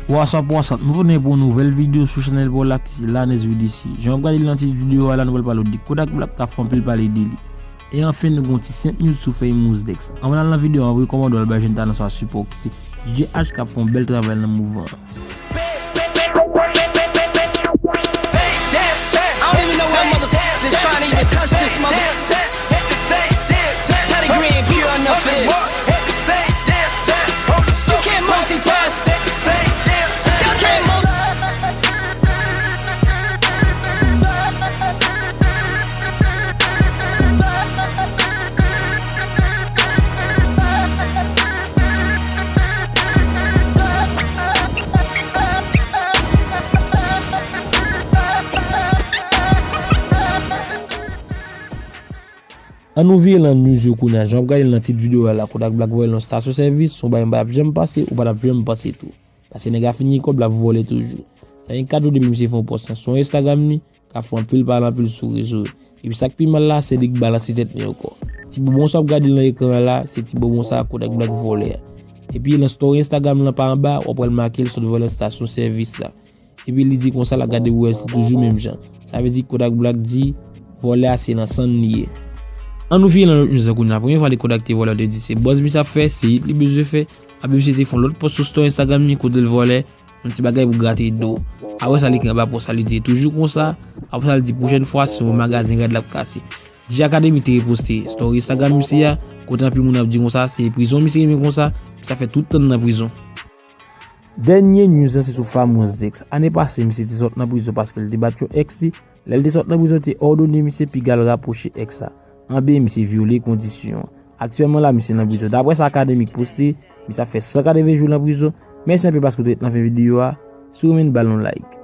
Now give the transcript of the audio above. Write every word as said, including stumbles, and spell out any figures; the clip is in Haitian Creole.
What's up, what's up? Nou tounen pou yon nouvèl videyo sou chanèl pa w la ki se Lanez V D C. Jan w ap gade l nan tit videyo a la, nou pral pale w de Kodak Black k ap fè anpil pale de li. E anfen, nou gen yon ti senp minit sou fèy Mouss Dex. Anvan n al nan videyo a, ann rekòmande w al bay jèn talan sa a sipò ki se D J H k ap fè yon bèl travay nan mouvman an. I don't even know why motherfuckers is trying to even touch this mother. Pedigree ain't pure enough for this. You can't multitask. Y'all can't multi- Ann nou vire nan news yo kounye a. Jan w ap gade l nan tit videyo a la, Kodak Black vòlè nan stasyon sèvis, se yon bagay m pa t ap janm panse, ou pa t ap janm panse tou. Paske nèg la fin gen kòb, l ap vòlè toujou. Sa gen kat jou depi misye fè yon pòs nan sou Instagram li, k ap fè anpil pale anpil sou rezo yo. Epi sa k pi mal la, se li k balanse tèt li ankò. Ti bonbon sa w ap gade nan ekran an la, se ti bonbon sa Kodak Black vòlè a. Epi nan story Instagram lan pa anba, w ap wè l make l sot vòlè stasyon sèvis la. Epi li di konsa l ap gade pou wè si toujou menm jan. Sa vle di Kodak Black di vòlè a se nan sann li ye. Ann nou vire nan lòt news lan kounye a. Premye fwa de Kodak te vòlè, te di se buzz misye ap fè, se hit li bezwen fè. Apre misye te fè yon lòt pòs sou story Instagram li kote l vòlè yon ti bagay pou grate do. Apre sa li ekri anba pòs la, li di e toujou konsa. Apre sa li di pwochèn fwa se yon magazen rad l ap kase. D J Akademi te reposte story Instagram misye a, kote anpil moun ap di konsa se prizon misye renmen konsa, misye ap fè tout tan nan prizon. Dènye news lan se sou Famous Dex. Ane pase misye te sot nan prizon paske l te bat yon ex li. Lè l te sot nan prizon, te òdone misye piga l rapwoche ex la. Anben misye vyole kondisyon an. Aktyèlman la misye nan prizon. Daprè sa Akademik poste, misye ap fè san katreven jou nan prizon. Mèsi anpil paske w te ret nan fen videyo a. Si w renmen n, ba l yon like.